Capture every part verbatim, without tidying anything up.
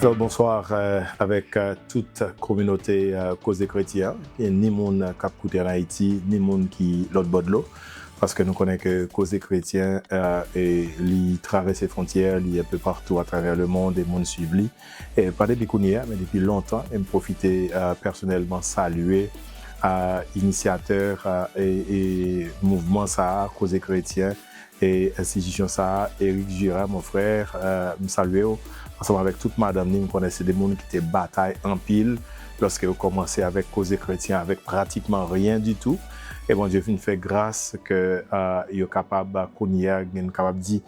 Alò, bonswa, euh, avèk, euh, tout kominote, euh, Koze Kretyen, ni moun k ap koute ann Ayiti, ni moun ki lòt bò dlo, paske nou konnen ke Koze Kretyen, euh, e li travèse fwontyè, li enpe patou atravè lemond, e moun swiv li. E pa depi kounye a, men depi lontan, e m pwofite, euh, pèsonèlman salye, euh, inisyatè, euh, e, e mouvman sa a, Koze Kretyen, e enstitisyon sa a, Eric Girard, mon frère, euh, m salye w, ansanm avèk tout madanm ni, m konnen se de moun ki te batay anpil lòske yo kòmanse avèk Koze Kretyen avèk pratikman ryen ditou. E Bondye fin fè gras ke, euh, yo kapab, kounye a, gen kapab di,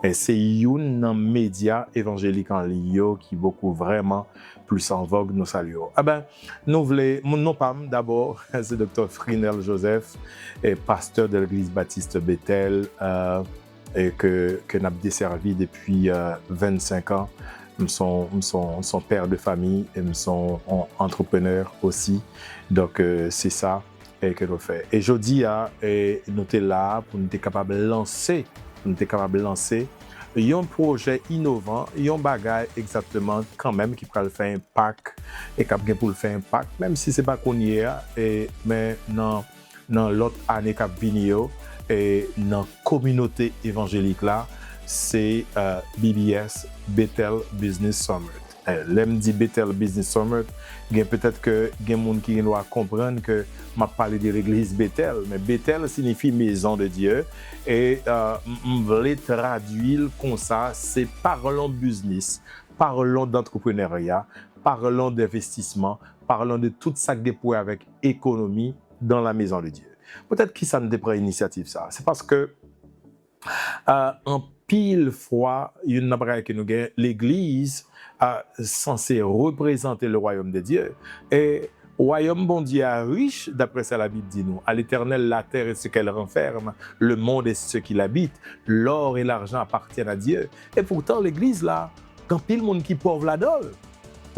e se youn nan medya evanjelik an liy yo ki bokou vrèman plis an vòg, nou salye w. Eben, nou vle, moun non pa m dabò, se Doktè Frinel Joseph, e pastè de Legliz Batis Betèl, euh, e ke, ke n ap desèvi depi, euh, vennsenk an. M son, m son, m son pè de fami e m son, on, antreprenè osi. Donk, euh, se sa, e ke nou fè. E jodi a, e nou te la pou nou te kapab lanse, pou nou te kapab lanse yon pwojè inovan, yon bagay egzakteman kanmenm ki pral fè enpak e k ap gen pou l fè enpak, menm si se pa kounye a, e, men nan, nan lòt ane k ap vini yo, e nan kominote evanjelik la, se, euh, B B S, Bethel Business Summit. E, lè m di Bethel Business Summit, gen petèt ke gen moun ki gen dwa konprann ke m ap pale de legliz Bethel, men Bethel siyifi Maison de Dieu, e, euh, m, m vle tradui l konsa, se parlons business, parlons d'entrepreneuriat, parlons d'investissement, parlons de tout sa ki gen pou wè avèk ekonomi dans la maison de Dieu. Poutèt ki sa n te pran inisyativ sa? Se paske, euh, anpil fwa, youn nan bagay ke nou gen, legliz, euh, sanse reprezante le royaume de Dieu. E wayòm Bondye a rich, d'après sa la Bible di nou, à l'Éternel la terre et ce qu'elle renferme, le monde et ce qu'il habite, l'or et l'argent appartiennent à Dieu. E poutan, legliz la, gen anpil moun ki pòv ladan l.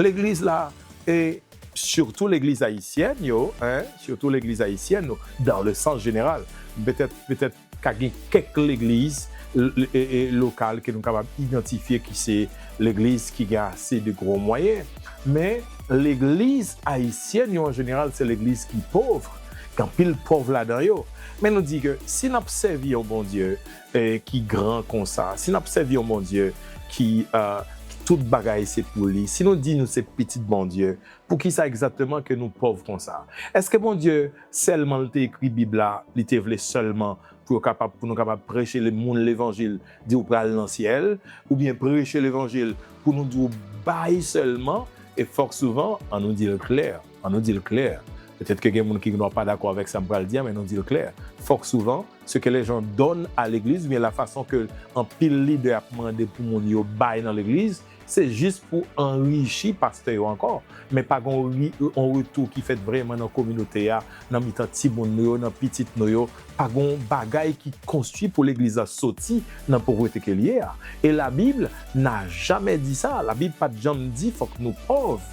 Legliz la, e sitou legliz ayisyèn yo, hein, sitou legliz ayisyèn yo, dans le sens général. Petèt, petèt ka gen kèk legliz, l-, e, e, lokal ke nou kapab idantifye ki se legliz ki gen ase de gwo mwayen. Men legliz ayisyèn yo, an jeneral, se legliz ki pòv, gen anpil pòv ladan yo. Men nou di ke si n ap sèvi yon Bondye, e, ki gran konsa, si n ap sèvi yon Bondye ki, e, ki tout bagay se pou li, si nou di nou se pitit Bondye, poukisa egzakteman ke nou pòv konsa? Èske Bondye sèlman l te ekri Bib la, li te vle sèlman pou yo kapab, pou nou kapab preche le moun levanjil, di ou pral nan syèl, oubyen preche levanjil pou nou di ou bay sèlman? E fòk souvan, an nou di l klè, an nou di l klè. Petèt ke gen moun ki gen dwa pa dakò avèk sa m pral di a, men nou di l klè. Fòk souvan, ce que les gens donnent à l'église, oubyen lafason ke anpil lidè ap mande pou moun yo bay nan legliz, se jis pou anrichi pastè yo ankò. Men pa gen yon ri-, yon retou ki fèt vrèman nan kominote a, nan mitan timoun nou yo, nan pitit nou yo. Pa gen yon bagay ki konstwi pou legliz la soti nan povrete ke l ye a. Et la Bible n'a jamais dit ça. Labib pa t janm di fòk nou pòv,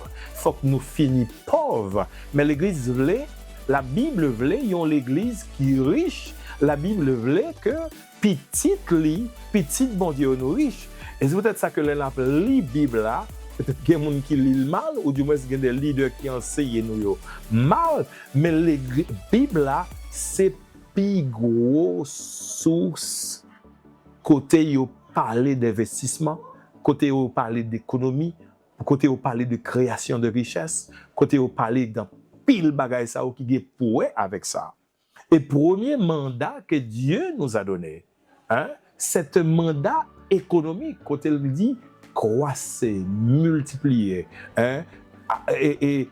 fòk nou fini pòv. Men legliz vle, Labib vle yon legliz ki rich. Labib vle ke pitit li, pitit Bondye yo nou rich. E se poutèt sa ke lè n ap li Bib la, petèt gen moun ki li l mal, oudimwens gen de lidè ki anseye nou yo mal, men legi-, Bib la se pi gwo sous kote yo pale denvestisman, kote yo pale dekonomi, kote yo pale de kreyasyon de richès, kote yo pale de anpil bagay sa yo ki gen pou wè avèk sa. E premye manda ke Dieu nous a donné, hein, c'est un mandat économique, kote l di, croissez, multipliez, hein, e, e,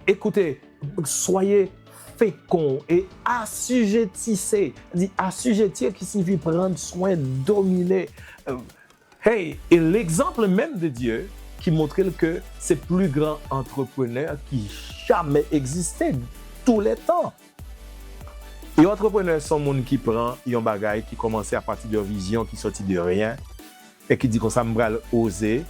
écoutez, soyez féconds et assujettissez, di assujettir ki siyifi pran swen, domine. Euh, Hey, e l'exemple même de Dieu ki montre l ke se pli gran antreprenè ki jamè egziste, tous les temps. Yon antreprenè se yon moun ki pran yon bagay ki kòmanse apati de yon vizyon ki sòti de ryen e ki di konsa, "M pral oze,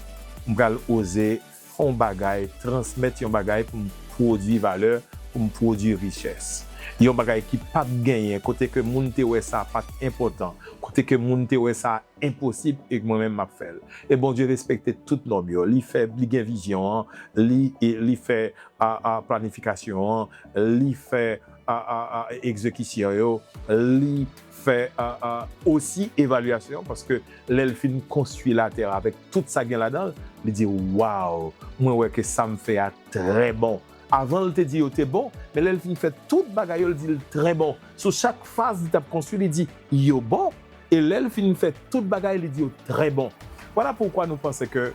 m pral oze fè yon bagay, transmèt yon bagay pou m pwodui valè, pou m pwodui richès. Yon bagay ki p ap genyen, kote ke moun te wè sa pa t enpòtan, kote ke moun te wè sa enposib, e mwen menm m ap fè l. E Bondye respekte tout nòm yo. Li fè, li gen vizyon an, li, e li fè a, a, planifikasyon an, li fè a, a, a, egzekisyon yo, li fè a, a, osi evalyasyon, paske lè l fin konstwi latè a avèk tout sa gen ladan l, li di, waw, mwen wè ke sa m fè a trè bon. Avan l te di yo te bon, men lè l fin fè tout bagay yo, l di l trè bon. Sou chak faz li t ap konstwi, li di yo bon. E lè l fin fè tout bagay, li di yo trè bon. Vwala poukwa nou panse ke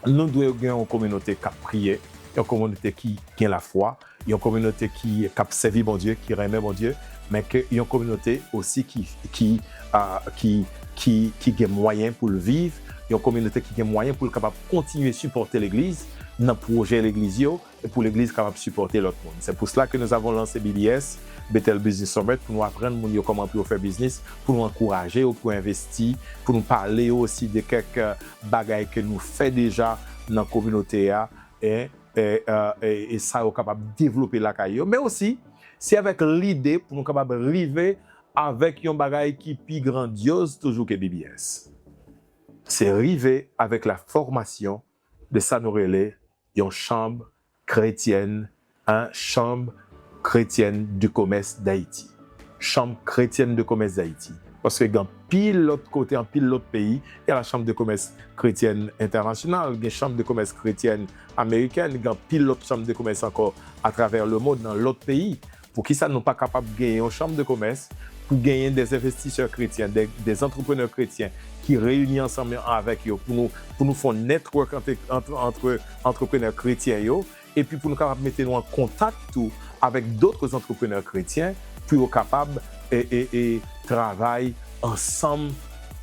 nou dwe gen yon kominote k ap priye, yon kominote ki gen lafwa, yon kominote ki, k ap sèvi Bondye, ki renmen Bondye, men ke yon kominote osi ki, ki, a, ki, ki, ki gen mwayen pou l viv, yon kominote ki gen mwayen pou l kapab kontinye sipòte legliz nan pwojè legliz yo, e pou legliz kapab sipòte lòt moun. Se pou sela ke nous avons lancé B B S, Bethel Business Summit, pou nou aprann moun yo kòman pou yo fè biznis, pou nou ankouraje yo pou yo envesti, pou nou pale yo osi de kèk, e, bagay ke nou fè deja nan kominote a, e, e, e, e, e sa yo kapab devlope lakay yo. Men osi, se avèk lide pou nou kapab rive avèk yon bagay ki pi grandyoz toujou ke B B S. Se rive avèk la fòmasyon de sa nou rele yon chanm kretyèn, en, Chambre chrétienne de commerce d'Haïti. Chanm kretyèn de komès Dayiti. Paske gen anpil lòt kote, anpil lòt peyi, y a la Chambre de commerce chrétienne internationale, gen Chambre de commerce chrétienne américaine, gen anpil lòt chanm de komès ankò atravè le monde nan lòt peyi. Poukisa nou pa kapab genyen yon chanm de komès pou genyen des investisseurs chrétiens, des, des entrepreneurs chrétiens ki reyini ansanm avèk yo pou nou, pou nou fè yon network ant, ant, ant antreprenè kretyen yo, epi pou nou kapab mete nou an kontak tou avèk d'autres entrepreneurs chrétiens pou yo kapab e, e, e travay ansanm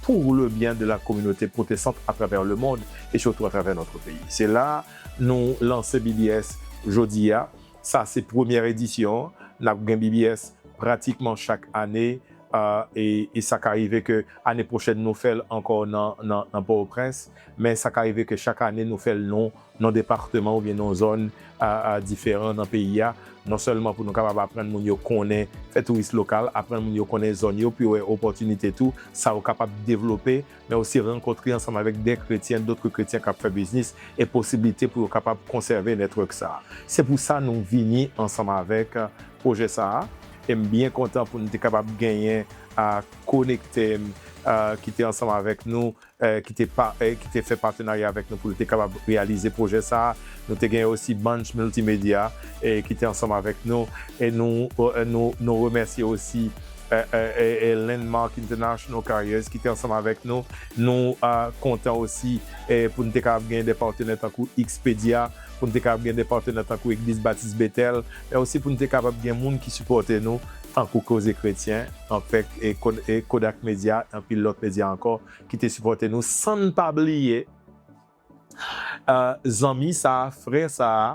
pour le bien de la communauté protestante à travers le monde et surtout à travers notre pays. Se la nou lanse B B S jodi a. Sa se premyè edisyon. N ap gen B B S pratikman chak ane, a, e, e sa ka rive ke ane pwochèn nou fè l ankò nan, nan, nan Pòtoprens, men sa ka rive ke chak ane nou fè l nan, nan depatman oubyen nan zòn, a, a, diferan nan peyi a, non sèlman pou nou kapab aprann moun yo konnen, fè touris lokal, aprann moun yo konnen zòn yo, pou yo wè opòtinite tou, sa yo kapab devlope, men osi rankontre ansanm avèk de kretyen, d'autres chrétiens k ap fè biznis, e posiblite pou yo kapab konsève network sa a. Se pou sa nou vini ansanm avèk, a, pwojè sa a, e m byen kontan pou nou te kapab genyen, a, Konekte M, a, ki te ansanm avèk nou, e, ki te pa, e, ki te fè patenarya avèk nou pou l te kapab reyalize pwojè sa a. Nou te genyen osi Bunch Multimedia, e, ki te ansanm avèk nou, e nou, e, nou, nou remèsye osi, e, e, e, e Landmark International Carriers ki te ansanm avèk nou. Nou, a, kontan osi, e, pou nou te kapab genyen de patenè tankou Expedia, pou nou te kapab genyen de patenè tankou Egliz Batis Betèl, men osi pou nou te kapab gen moun ki sipòte nou tankou Koze Kretyen, anfèt, e, Ko-, e Kodak Media, anpil lòt medya ankò ki te sipòte nou, san n pa bliye, e, zanmi sa a, frè sa a,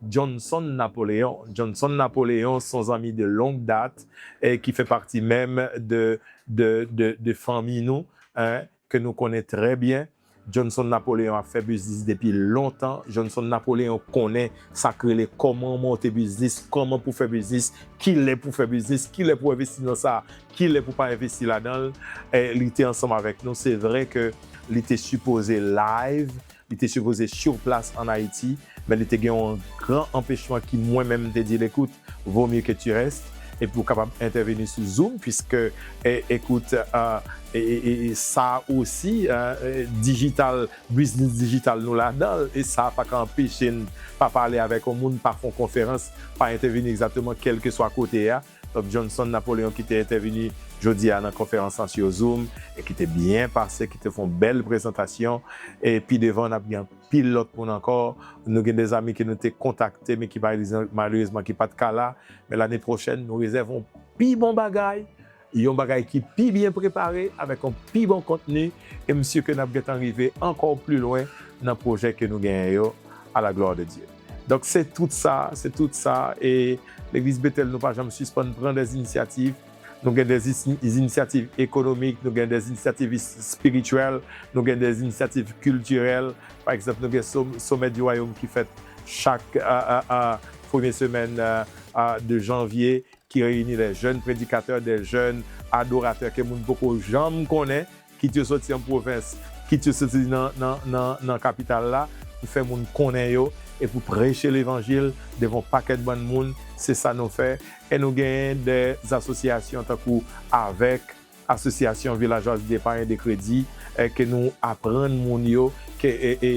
Johnson Napoléon. Johnson Napoléon se yon zanmi de longue date, e ki fè pati menm de, de, de, de fanmi nou, en, ke nou konnen trè byen. Johnson Napoléon ap fè biznis depi lontan. Johnson Napoléon konnen sa k rele kòman monte biznis, kòman pou fè biznis, kilè pou fè biznis, kilè pou envesti nan sa, kilè pou pa envesti ladan l. E, li te ansanm avèk nou. Se vre ke li te sipoze live, li te sipoze sur place an Ayiti, men li te gen yon gran anpechman ki mwen menm m te di l, écoute, vaut mieux que tu restes, epi w kapab entèveni sou Zoom, puisque, e, écoute, a, e, e, e, e sa osi, a, e, digital, business digital nou ladan l, e sa pa ka anpeche n pa pale avèk yon moun, pa fè yon konferans, pa entèveni egzakteman kèlkeswa kote a. Donk, Johnson Napoléon ki te entèveni jodi a nan konferans lan sur Zoom e ki te byen pase, ki te fè yon bèl prezantasyon. E pi devan, n ap gen anpil lòt moun ankò. Nou gen de zanmi ke nou te kontakte, men ki malerezman ki pa t ka la. Men lane pwochèn, nou rezève yon pi bon bagay, yon bagay ki pi byen prepare, avèk yon pi bon kontni. E m si ke n ap gentan rive ankò pli lwen nan pwojè ke nou genyen yo, à la gloire de Dieu. Donk, se tout sa, se tout sa. E Legliz Betèl, nou pa janm sispann pran des initiatives. Nou gen des is-, initiatives économiques, nou gen des initiatives is-, spirityèl, nou gen des initiatives kiltirèl. Pa egzanp, nou gen Som-, Sommet du Royaume ki fèt chak, a, a, a, premye semèn, a, a, de janvye, ki reyini de jèn predikatè, de jèn adoratè ke moun poko janm konnen, kit yo soti an pwovens, kit yo soti nan, nan, nan, nan kapital la, pou fè moun konnen yo, e pou preche levanjil devan pakèt bann moun, se sa nou fè. E nou genyen de asosyasyon tankou avèk Asosyasyon Vilajwaz Depayen de Kredi, e ke nou aprann moun yo ke, e, e,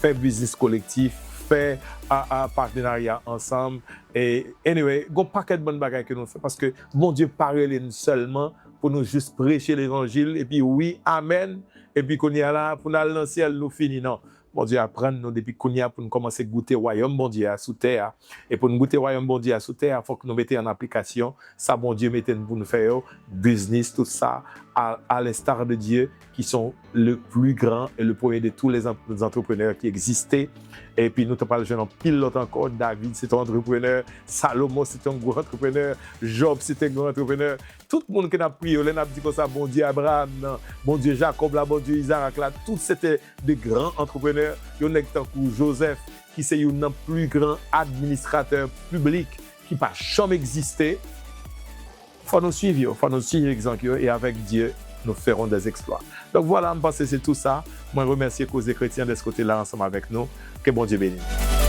fè biznis kolektif, fè, a, a, patenarya ansanm. E, anyway, gon pakèt bann bagay ke nou fè, paske Bondye pa rele nou sèlman pou nou jis preche levanjil, epi wi, amèn, epi kounye a la, pou n al nan syèl, nou fini, non. Bondye aprann nou depi kounye a pou n kòmanse goute wayòm Bondye a sou tè a. E pou n goute wayòm Bondye a sou tè a, fòk nou mete an aplikasyon sa Bondye mete n pou n fè yo, biznis, tout sa, à, à l'instar de Dieu, qui sont le plus grand et le premier de tous les entrepreneurs qui existaient. Epi nou te pral jwenn anpil lòt ankò. David, se te yon antreprenè. Salomon, se te yon gwo antreprenè. Job, se te yon gwo antreprenè. Tout moun ke n ap priye yo, lè n ap di konsa, Bondye Abraram nan, Bondye Jakòb la, Bondye Izarak la, tout se te de gran antreprenè. Yon nèg tankou Joseph, ki se youn nan pli gran administratè piblik ki pa janm egziste. Fò nou swiv yo, fò nou swiv egzanp yo, e avèk Dye, nous ferons des exploits. Donk vwala, m panse se tou sa. Mwen remèsye Koze Kretyen dèske w te la ansanm avèk nou. Ke Bondye beni.